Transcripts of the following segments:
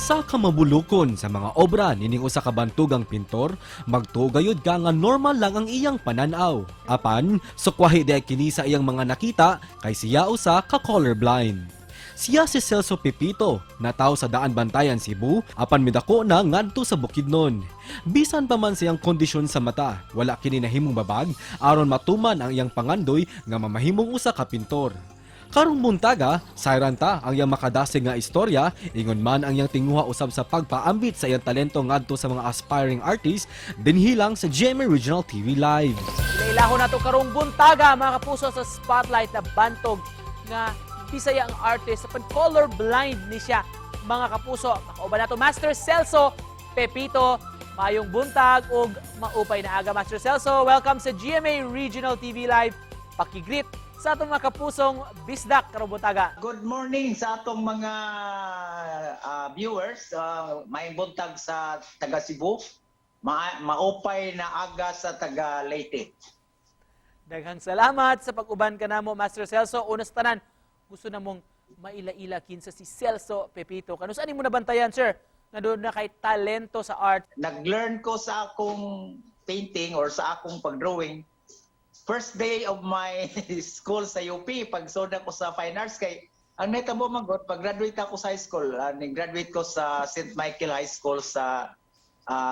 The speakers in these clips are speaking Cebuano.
Sa kamabulukon sa mga obra nining usa ka bantugang pintor, magtuo gayud ka nga normal lang ang iyang pananaw. Apan, sukwahi di kini sa iyang mga nakita kay siya usa ka colorblind. Siya si Celso Pepito, natawo sa Daan Bantayan, Cebu, apan midako na ngadto sa Bukidnon. Bisan pa man siyang kondisyon sa mata, wala kini nahimong babag aron matuman ang iyang pangandoy nga mamahimong usa ka pintor. Karong buntaga, sayran ta ang iyang makadasig nga istorya, ingon man ang iyang tinguha usab sa pagpaambit sa iyang talento ngadto sa mga aspiring artists dinhi lang sa GMA Regional TV Live. Ilailahon nato karong buntaga, mga kapuso, sa spotlight na bantog nga Bisaya ang artist sa color blind ni siya, mga kapuso. Makauban nato Master Celso Pepito. Maayong buntag ug maupay na aga, Master Celso. Welcome sa GMA Regional TV Live. Pakigreet sa atong mga kapusong bisdak karong buntaga. Good morning sa atong mga viewers. Maayong buntag sa taga Cebu. Maupay na aga sa taga Leyte. Daghang salamat sa pag-uban kanamo, Master Celso. Una sa tanan, gusto namong maila-ila kinsa si Celso Pepito. Kanus-a nimo nabantayan, sir, nga duna kay talento sa art? Nag-learn ko sa akong painting or sa akong pag-drawing first day of my school sa UP, pagsulod ko sa fine arts, kay ang nahitabo man gud, pag-graduate ako sa high school, ni-graduate ko sa St. Michael High School sa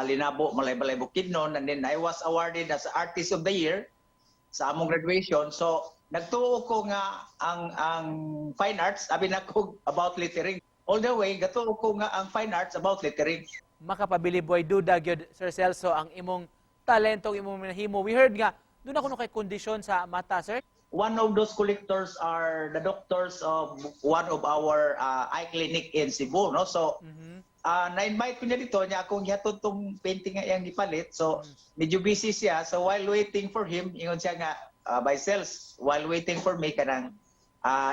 Linabo, Malaybalay, Bukidnon, and then I was awarded as Artist of the Year sa among graduation. So nagtuo ko nga ang fine arts abi nako about lettering. All the way gatuo ko nga ang fine arts about lettering. Makapabilib way duda gyud, Sir Celso, ang imong talento, ang imong nahimo. We heard nga duna kuno kay kondisyon sa mata, sir. One of those collectors are the doctors of one of our eye clinic in Cebu, no? So na-invite ko niya dito niya akong gihatod tong painting nga iyang gipalit. So medyo busy siya. So while waiting for him, ingon siya nga, "By Cells, while waiting for me, kanang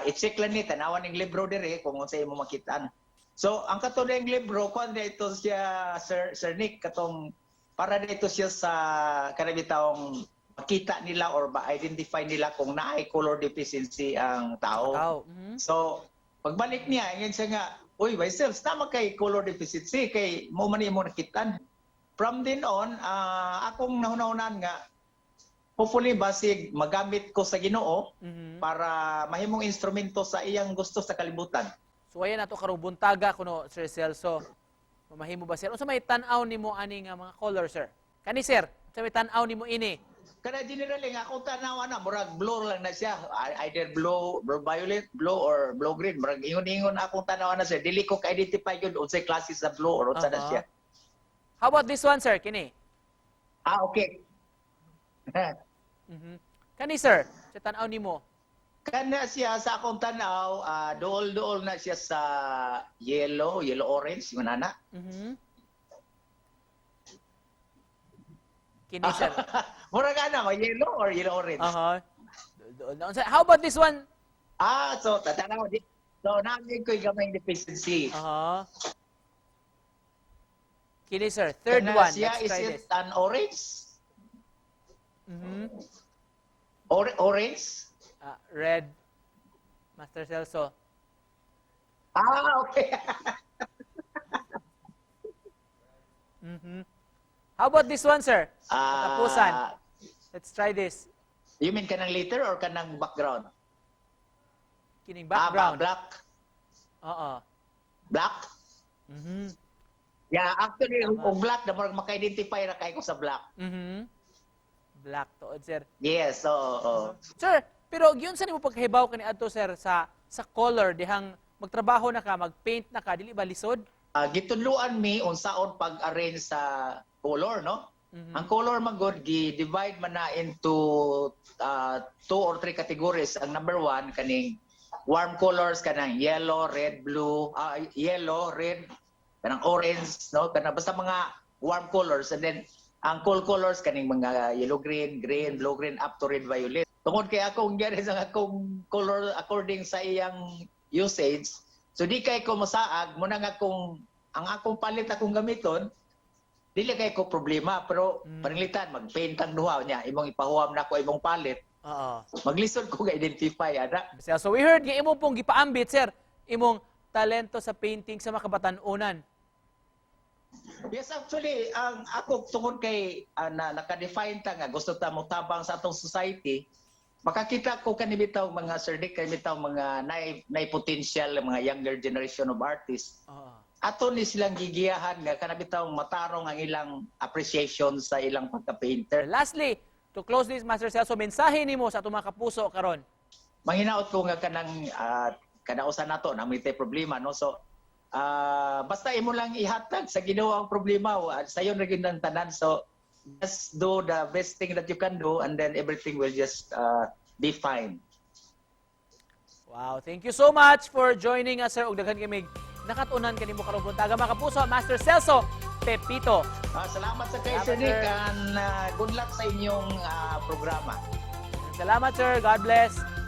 i-check lang ni tanawan ning libro dire kung unsa imo makitaan." So ang kato ning libro kuan dito siya, Sir Nick, katong para dito siya sa kanang bitawng makita nila or ba-identify nila kung naay color deficiency ang tao. Tao. So, pagbalik niya, ingon siya nga, "Uy, myself, tama kay color deficiency, kay mao man imo nakitaan." From then on, akong nahuna-hunaan nga, hopefully, basig magamit ko sa Ginoo para mahimong instrumento sa iyang gusto sa kalibutan. So ayan nato karong buntaga kuno, Sir Celso. Mamahimo ba, sir? Unsa may tan-aw nimo ani nga mga color, sir? Kani, sir, unsa may tan-aw nimo ini? Kada generally nga akong tanaw na murag blue lang na siya. Either blue, blue violet, blue or blue green. Murag ingon-ingon akong tanaw na siya. Dili ko ka-identify yun unsay klase sa blue or unsa na siya. How about this one, sir? Kini. Ah, okay. Kani, sir, sa tan-aw nimo. Kana siya sa akong tanaw, duol-duol na siya sa yellow, yellow orange, yun ana. Kini, sir. Murag ana, ma yellow or yellow orange. Aha. Dool na. How about this one? Ah, so tatanaw di. So namin ko'y gamay deficiency. Aha. Kini, sir, third Kana one. siya, Let's is try it this. an orange? Orange? Ah, red. Master Celso. Ah, okay. How about this one, sir? Ah, Katapusan. Let's try this. You mean kanang letter or kanang background? Kining Ah, background. black. Oo. Black? Mhm. Yeah, actually, Tama. kung black, na murag maka-identify ra kay ko sa black. Black tuod, sir. Yes, oo. Sir, pero giunsa nimo pagkahibaw kani adto, sir, sa color dihang magtrabaho na ka, magpaint na ka, dili ba lisod? Gitudloan mi unsaon pag-arrange sa color, no? Ang color man gud gi-divide man na into two or three categories. Ang number one kaning warm colors, kanang yellow, red, blue, yellow, red, kanang orange, no? Kanang basta mga warm colors, and then ang cold colors kaning mga yellow green, green, blue green up to red violet. Tungod kay akong gyud sa akong color according sa iyang usage, so di kay ko mosaag mao na nga kung ang akong palit akong gamiton, dili kay ko problema, pero pananglitan mag-paint ang duha niya imong ipahuwam na ko imong palit, maglisod ko ga-identify ana. So we heard nga imo pong gipaambit, sir, imong talento sa painting sa mga kabatan-onan. Yes, actually, ang ako tungod kay na naka-define ta nga gusto ta mo tabang sa atong society, makakita ko kani bitaw mga, Sir Dick, kani bitaw mga nay potential, mga younger generation of artists. Ato ni silang gigiyahan nga kana bitaw matarong ang ilang appreciation sa ilang pagka-painter. Lastly, to close this, Master Celso, mensahe nimo sa atong mga kapuso karon. Manghinaot ko nga kanang kanausan nato na may tay problema, no? So basta imo lang ihatag sa Ginoo ang problema, sayon ra gyud ang tanan. So just do the best thing that you can do and then everything will just be fine. Wow, thank you so much for joining us, sir. Ug daghan kami nakatunan kanimo karong buntaga, mga kapuso, Master Celso Pepito. Salamat sa kay Salamat, Sir Nick sir. And good luck sa inyong programa. Salamat, sir. God bless.